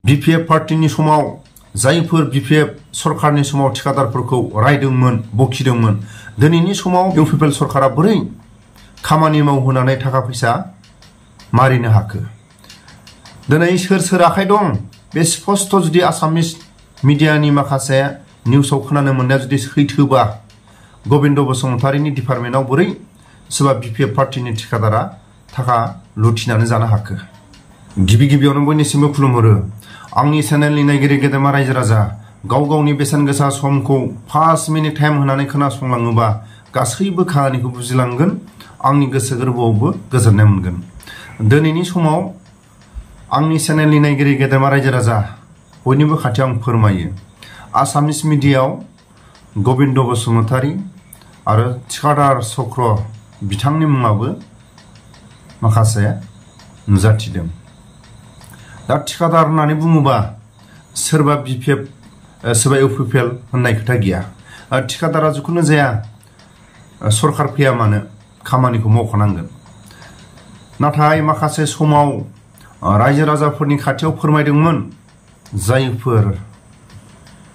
BPF पार्टीनि समाव जायफोर बिपिएफ सरकारनि समाव थिखादारफोरखौ रायदोंमोन बखिदोंमोन दिनैनि समाव इउपिपिएल सरकारा बोरै खामानि मावहोनानै थाखा फैसा मारिनो हाखो दिनै सोर आखाइ दं बे स्पष्ट जुदि आसामिस मिडियानि माखासे निउसाव खोनानो मोननाया जुदि सैथोबा गोविंद बसुमतारीनि डिपार्टमेन्टआव बोरै सोरबा बिपिएफ पार्टीनि थिखादारा थाखा लुथिनानै जानो हाखो गिबियावनो बयनिसिमबो खुलुमहरो आंनि चेनेलनि नायगिरि गेदेमा रायजो राजा गाव गावनि बेसेन गोसा समखौ 5 मिनिट टाइम होनानै खोनासंलाङोबा गासैबो खामानिखौ बुजिलांगोन आंनि गोसो गोरबोआवबो गोजोननाय मोनगोन दिनैनि समाव आंनि चेनेलनि नायगिरि गेदेमा रायजो राजा बयनिबो खाथियाव आं फोरमायो आसामिस मिडियायाव गोविंद बसुमतारी आरो थिखादार चक्र बिथांनि मुङाबो माखासे नुजाथिदों दा थिखादार होननानै बुङोबा सोरबा बिपिएफ सोरबा इउपिपिएल होननाय खोथा गैया थिखादारा जिखुनु जाया सरकार फैया मानो खामानिखौ मावखानांगोन नाथाय माखासे समाव रायजो राजाफोरनि खाथियाव फोरमायदोंमोन जायफोर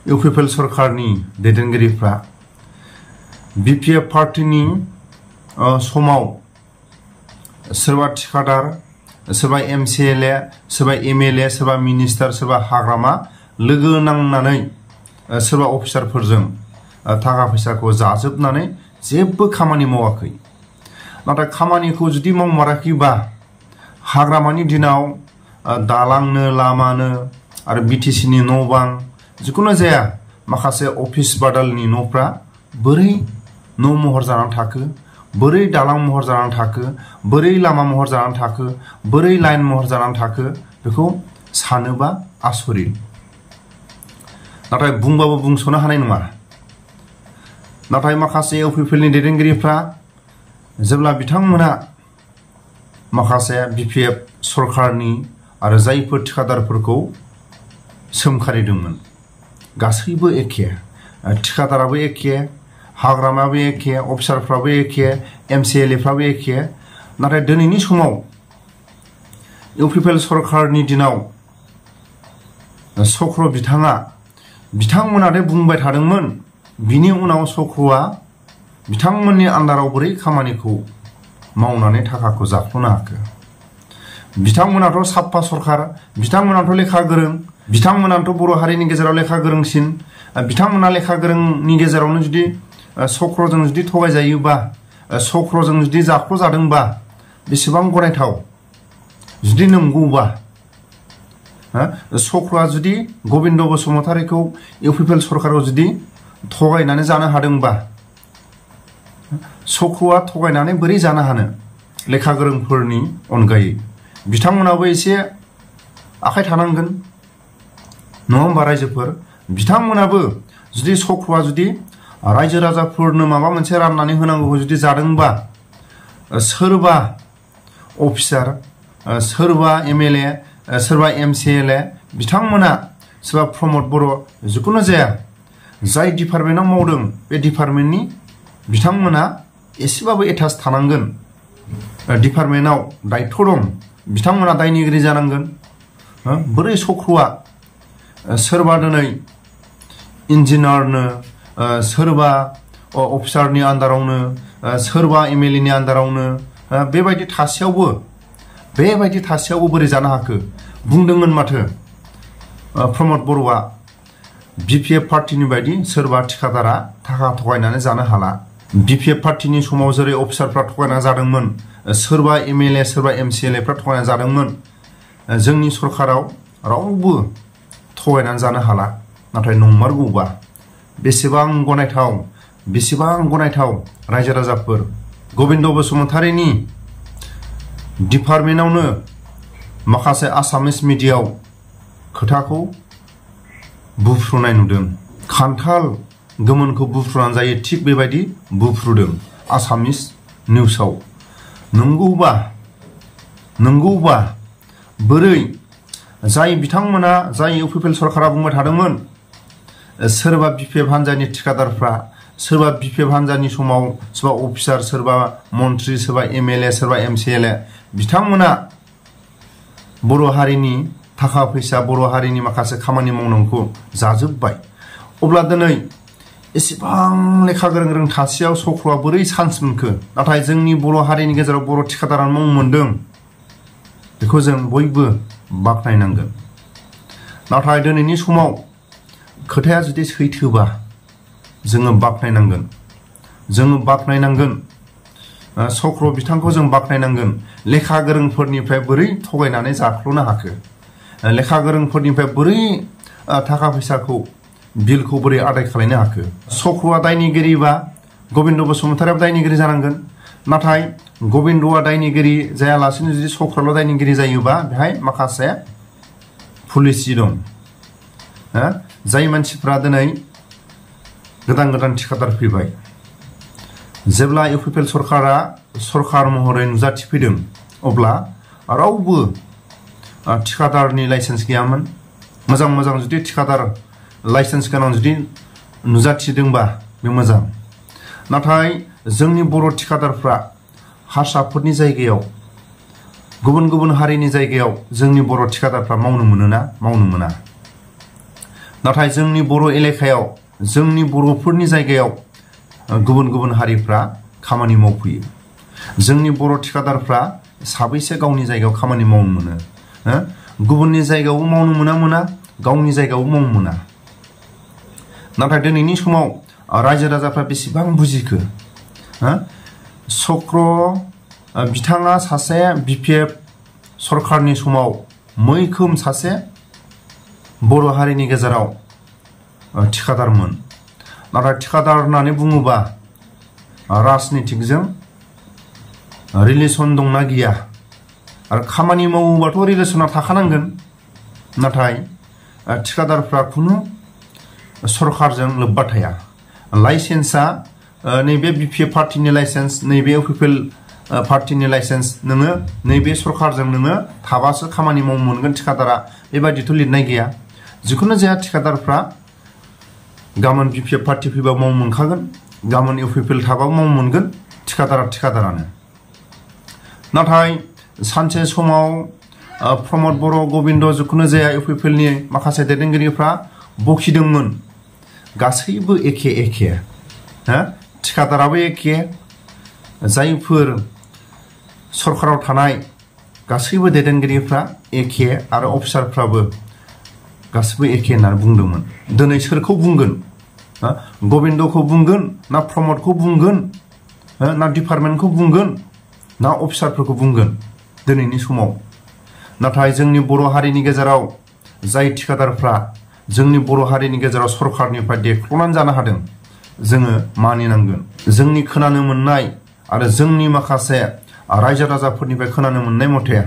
इउपिपिएल सरकारनि दैदेनगिरिफ्रा बिपिएफ पार्टीनि समाव सोरबा थिखादार सोरबा एमसिएलए सोरबा एमएलए सोरबा मिनिस्टार सोरबा हाग्रामा लोगो नांनानै सोरबा अफिसारफोरजों थाखा फैसाखौ जाजोबनानै जेबो खामानि मावाखै नाथाय खामानिखौ जुदि मावमाराखैबा हाग्रामानि दिनाव दालांनो लामानो आरो बिटिसिनि न' बां जिखुनु जाया माखासे अफिस बादालनि न'फ्रा बोरै न' महर जानानै थाखो बोरै दालां महर जानानै थाखो बोरै लामा महर जानानै थाखो बोरै लाइन महर जानानै थाखो बेखौ सानोबा आसरित नाथाय बुंबाबो बुंस'नो हानाय नङा नाथाय माखासे इउपिपिएलनि दैदेनगिरिफ्रा जेब्ला बिथांमोना माखासे बिपिएफ सरकारनि आरो जायफोर थिखादारफोरखौ सोमखारिदोंमोन गासैबो एखे थिखादाराबो एखे हाग्रामाबो एखे अफिसारफ्राबो एखे एमसिएलएफ्राबो एखे नाथाय दिनैनि समाव इउपिपिएल सरकारनि दिनाव चक्र बिथांमोनादे बुंबाय थादोंमोन बिनि उनाव चक्रआ बिथांमोननि आन्दाराव बोरै खामानिखौ मावनानै थाखाखौ जाख्ल'नो हाखो बिथांमोनाथ' साफा सरकार बिथांमोनाथ' लेखा गोरों बिथांमोनाथ' बर' हारिनि गेजेराव लेखा गोरोंसिन बिथांमोना लेखा गोरोंनि गेजेरावनो जुदि चक्रजों जुदि थगायजायोबा चक्रजों जुदि जाख्ल'जादोंबा बेसेबां गनायथाव जुदि नंगौबा चक्रआ जुदि गोविंद बसुमतारीखौ इउपिपिएल सरकाराव जुदि थगायनानै जानो हादोंबा चक्रआ थगायनानै बोरै जानो हानो लेखा गोरोंफोरनि अनगायै बिथांमोनाबो एसे आखाइ थानांगोन नङा होमबा रायजोफोर बिथांमोनाबो जुदि चक्रआ जुदि रायजो राजाफोरनो माबा मोनसे राननानै होनांगौ जुदि जादोंबा सोरबा अफिसार सोरबा एमएलए सोरबा एमसिएलए बिथांमोना सोरबा प्रमद बर' जिखुनु जाया जाय डिपार्टमेन्टआव मावदों बे डिपार्टमेन्टनि बिथांमोना एसेबाबो एटाच थानांगोन डिपार्टमेन्टआव दायित्व दं बिथांमोना दायनिगिरि जानांगोन बोरै चक्रआ सोरबा दिनै इन्जिनियारनो सोरबा अफिसारनि आन्दारावनो सोरबा एमएलएनि आन्दारावनो बेबायदि थासेयावबो बोरै जानो हाखो बुंदोंमोन माथो प्रमद बर'आ बिपिएफ पार्टीनि बायदि सोरबा थिखादारा थाखा थगायनानै जानो हाला बिपिएफ पार्टीनि समाव जेरै अफिसारफ्रा थगायना जादोंमोन सोरबा एमएलए सोरबा एमसिएलएफ्रा थगायना जादोंमोन जोंनि सरकाराव रावबो थगायनानै जानो हाला नाथाय नंमारगौबा बेसेबां गनायथाव रायजो राजाफोर गोविंद बसुमतारीनि डिपार्टमेन्टआवनो माखासे आसामिस मिडियायाव खोथाखौ बुफ्रुनाय नुदों खान्थाल गोमोनखौ बुफ्रुनानै जायो थिग बेबायदि बुफ्रुदों आसामिस निउसाव नंगौबा बोरै जाय बिथांमोना जाय इउपिपिएल सरकारा बुंबाय थादोंमोन सोरबा बिपिएफ हान्जानि थिखादारफ्रा सोरबा बिपिएफ हान्जानि समाव सोरबा अफिसार सोरबा मन्त्रि सोरबा एमएलए सोरबा एमसिएलए बिथांमोना बर' हारिनि थाखा फैसा बर' हारिनि माखासे खामानि मावनांगौ जाजोब्बाय अब्ला दिनै एसेबां लेखा गोरों गोरों थासेयाव सख्रआ बोरै चान्स मोनखो नाथाय जोंनि बर' हारिनि गेजेराव बर' थिखादारानो मावनो मोनदों बेखौ जों बयबो बाख्नायनांगोन नाथाय दिनैनि समाव खोथाया जुदि सैथोबा जोङो बाख्नायनांगोन सख्र बिथांखौ जों बाख्नायनांगोन लेखा गोरोंफोरनिफ्राय बोरै थगायनानै जाख्ल'नो हाखो लेखा गोरोंफोरनिफ्राय बोरै थाखा फैसाखौ बिलखौ बोरै आदाय खालामनो हाखो सख्रआ दायनिगिरिबा गबिन्द बसुमतारियाबो दायनिगिरि जानांगोन नाथाय गबिन्दआ दायनिगिरि जायालासेनो जुदि सख्रल' दायनिगिरि जायोबा बेहाय माखासे पुलिसि दं जाय मानसिफ्रा दिनै गोदान गोदान थिखादार फैबाय जेब्ला इउपिपिएल सरकारा सरकार महरै नुजाथिफैदों अब्ला रावबो थिखादारनि लाइसेन्स गैयामोन मोजां मोजां जुदि थिखादार लाइसेन्स गोनां जुदि नुजाथिदोंबा बे मोजां नाथाय जोंनि बर' थिखादारफ्रा हारसाफोरनि जायगायाव गुबुन गुबुन हारिनि जायगायाव जोंनि बर' थिखादारफ्रा मावनो मोना नाथाय जोंनि बर' एलेकायाव जोंनि बर'फोरनि जायगायाव गुबुन गुबुन हारिफ्रा खामानि मावफैयो जोंनि बर' थिखादारफ्रा साबैसे गावनि जायगायाव खामानि मावनो मोनो गुबुननि जायगायावबो मावनो मोना गावनि जायगायावबो मावनो मोना नाथाय दिनैनि समाव रायजो राजाफ्रा बेसेबां बुजिखो सख्र बिथाङा सासे बिपिएफ सरकारनि समाव मैखोम सासे बर' हारिनि गेजेराव थिखादारमोन नाथाय थिखादार होननानै बुङोबा राजनितिकजों रिलेसन दंना गैया आरो खामानि मावोबाथ' रिलेसना थाखानांगोन नाथाय थिखादारफ्रा खुनु सरकारजों लोब्बा थाया लाइसेन्सआ नैबे बिपिएफ पार्टिनि लाइसेन्स नैबे इउपिपिएल पार्टिनि लाइसेन्स नोङो नैबे सरकारजों नोङो थाबासो खामानि मावनो मोनगोन थिखादारा बेबायदिथ' लिरनाय गैया जिखुनु जाया थिखादारफ्रा गाबोन बिपिएफ पार्टि फैबा मावनो मोनखागोन गाबोन इउपिपिएल थाबाबो मावनो मोनगोन थिखादारानो नाथाय सानसे समाव प्रमद बर' गबिन्द जिखुनु जाया इउपिपिएलनि माखासे दैदेनगिरिफ्रा बखिदोंमोन गासैबो एखे थिखादाराबो एखे जायफोर सरकाराव थानाय गासैबो दैदेनगिरिफ्रा एखे आरो अफिसारफ्राबो गासैबो एखे होननानै बुंदोंमोन दिनै सोरखौ बुंगोन गबिन्दखौ बुंगोन ना प्रमदखौ बुंगोन ना डिपार्टमेन्टखौ बुंगोन ना अफिसारफोरखौ बुंगोन दिनैनि समाव नाथाय जोंनि बर' हारिनि गेजेराव जाय थिखादारफ्रा जोंनि बर' हारिनि गेजेराव सरकारनिफ्राय देख्ल'नानै जानो हादों जोङो मानिनांगोन जोंनि खोनानो मोननाय आरो जोंनि माखासे रायजो राजाफोरनिफ्राय खोनानो मोननाय मथे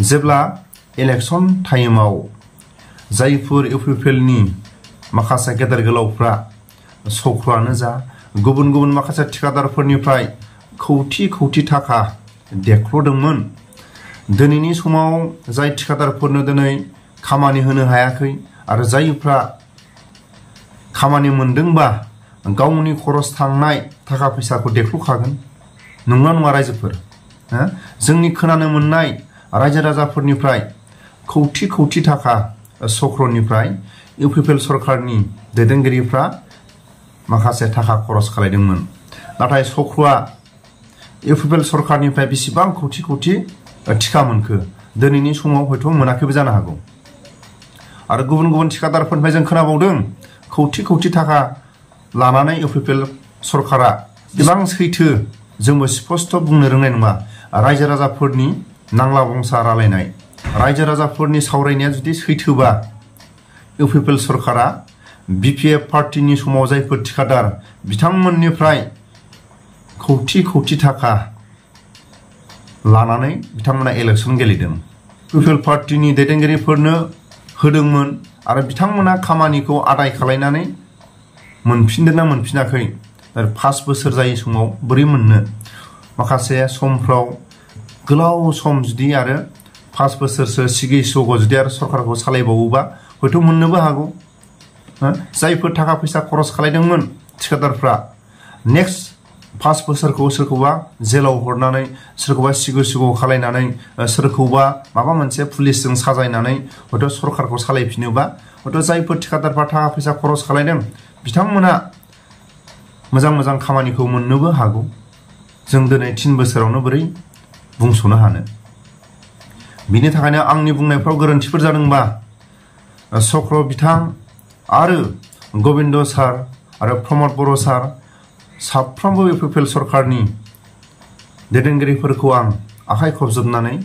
जेब्ला इलेक्सन टाइमाव जायफोर इउपिपिएलनि माखासे गेदेर गोलावफ्रा सख्रआनो जा गुबुन गुबुन माखासे थिखादारफोरनिफ्राय खौथि थाखा देख्ल'दोंमोन दिनैनि समाव जाय थिखादारफोरनो दिनै खामानि होनो हायाखै आरो जायफ्रा खामानि मोनदोंबा गावनि खरस थांनाय थाखा फैसाखौ देख्ल'खागोन नंगौना नङा रायजोफोर जोंनि खोनानो मोननाय रायजो राजाफोरनिफ्राय खौथि थाखा सख्रनिफ्राय इउपिपिएल सरकारनि दैदेनगिरिफ्रा माखासे थाखा खरस खालायदोंमोन नाथाय सख्रआ इउपिपिएल सरकारनिफ्राय बेसेबां खौथि थिखा मोनखो दिनैनि समाव हयथ' मोनाखैबो जानो हागौ आरो गुबुन गुबुन थिखादारफोरनिफ्राय जों खोनाबावदों खौथि थाखा लानानै इउपिपिएल सरकारा बेसेबां सैथो जोंबो स्पष्ट बुंनो रोंनाय नङा रायजो राजाफोरनि नांला बंसा रायलायनाय रायजो राजाफोरनि सावरायनाया जुदि सैथोबा इउपिपिएल सरकारा बिपिएफ पार्टिनि समाव जायफोर थिखादार बिथांमोननिफ्राय खौथि थाखा लानानै बिथांमोना इलेक्सन गेलेदों इउपिपिएल पार्टिनि दैदेनगिरिफोरनो होदोंमोन आरो बिथांमोना खामानिखौ आदाय खालायनानै मोनफिनदोंना मोनफिनाखै आरो 5 बोसोर जायै समाव बोरै मोननो माखासे समफ्राव गोलाव सम जुदि आरो 5 बोसोरसो सिगाङाव जुदि आरो सरकारखौ सालायबावोबा हयथ' मोननोबो हागौ जायफोर थाखा फैसा खरस खालायदोंमोन थिखादारफ्रा नेक्स्ट 5 बोसोरखौ सोरखौबा जेलाव हरनानै सोरखौबा सिगु सिगु खालायनानै सोरखौबा माबा मोनसे पुलिसजों साजायनानै हयथ' सरखारखौ सालायफिनोबा हयथ' जायफोर थिखादारफ्रा थाखा फैसा खरस खालायदों बिथांमोना मोजां मोजां खामानिखौ मोननोबो हागौ। जों दिनै 3 बोसोरावनो बोरै बुंस'नो हानो। बिनि थाखायनो आंनि बुंनायफ्राव गोरोन्थिफोर जादोंबा चक्र बिथां आरो गबिन्द सार आरो प्रमद बर' सार साफ्रोमबो इउपिपिएल सरकारनि दैदेनगिरिफोरखौ आं आखाइ खबजोबनानै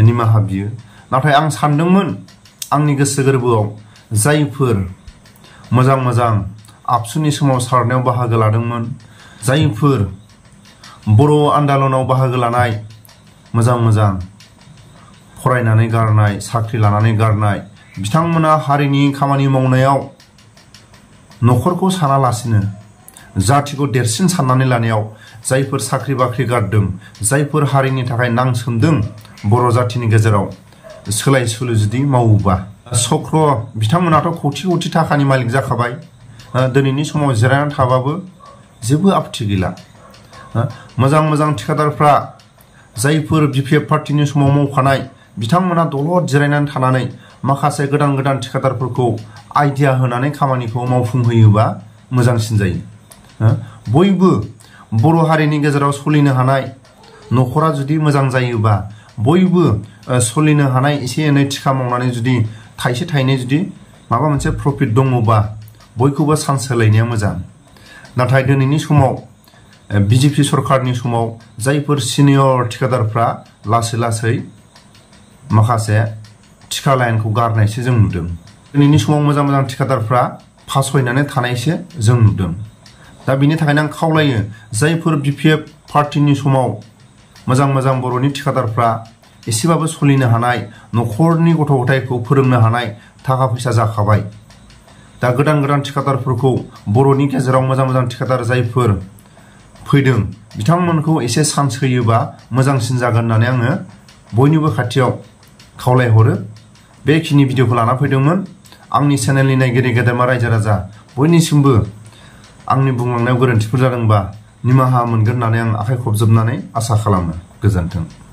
निमाहा बियो। नाथाय आं सानदोंमोन आंनि गोसो गोरबोआव जायफोर मोजां मोजां आबसुनि सोमावसारनायाव बाहागो लादोंमोन, जायफोर बर' आन्दलनाव बाहागो लानाय, मोजां मोजां फरायनानै गारनाय, साख्रि लानानै गारनाय बिथांमोना हारिनि खामानि मावनायाव न'खरखौ सानालासिनो जातिखौ देरसिन साननानै लानायाव जायफोर साख्रि बाख्रि गारदों, जायफोर हारिनि थाखाय नांसोमदों बर' जातिनि गेजेराव सोलाय सोलो जुदि मावोबा चक्र बिथांमोनाथ' कौटि कौटि थाखानि मालिक जाखाबाय। दिनैनि समाव जिरायनानै थाबाबो जेबो आपत्ति गैला। मोजां मोजां थिखादारफ्रा जायफोर बिपिएफ पार्टिनि समाव मावखानाय बिथांमोना दलद जिरायनानै थानानै माखासे गोदान गोदान थिखादारफोरखौ आइडिया होनानै खामानिखौ मावफुंहोयोबा मोजांसिन जायो। बयबो बर' हारिनि गेजेराव सोलिनो हानाय न'खरा जुदि मोजां जायोबा, बयबो सोलिनो हानाय एसे एनै थिखा मावनानै जुदि थाइसे थाइनै जुदि माबा मोनसे प्रफिट दङबा बयखौबो चान्स होलायनाया मोजां। नाथाय दिनैनि समाव बिजेपि सरकारनि समाव जायफोर सिनियर थिखादारफ्रा लासै लासै माखासे थिखा लाइनखौ गारनायसो जों नुदों। दिनैनि समाव मोजां मोजां थिखादारफ्रा फासयनानै थानायसो जों नुदों। दा बिनि थाखायनो आं खावलायो जायफोर बिपिएफ पार्टिनि समाव मोजां मोजां बर'नि थिखादारफ्रा एसेबाबो सोलिनो हानाय, न'खरनि गथ' गथायखौ फोरोंनो हानाय थाखा फैसा जाखाबाय। दा गोदान गोदान थिखादारफोरखौ बर'नि गेजेराव मोजां मोजां थिखादार जायफोर फैदों बिथांमोनखौ एसे चान्स होयोबा मोजांसिन जागोन होननानै आङो बयनिबो खाथियाव खावलायहरो। बेखिनि भिडिअखौ लाना फैदोंमोन। आंनि चेनेलनि नायगिरि गेदेमा रायजो राजा बयनिसिमबो आंनि बुंलांनायाव गोरोन्थिफोर जादोंबा निमाहा मोनगोन होननानै आं आखाइ खबजोबनानै आसा खालामो। गोजोन्थों।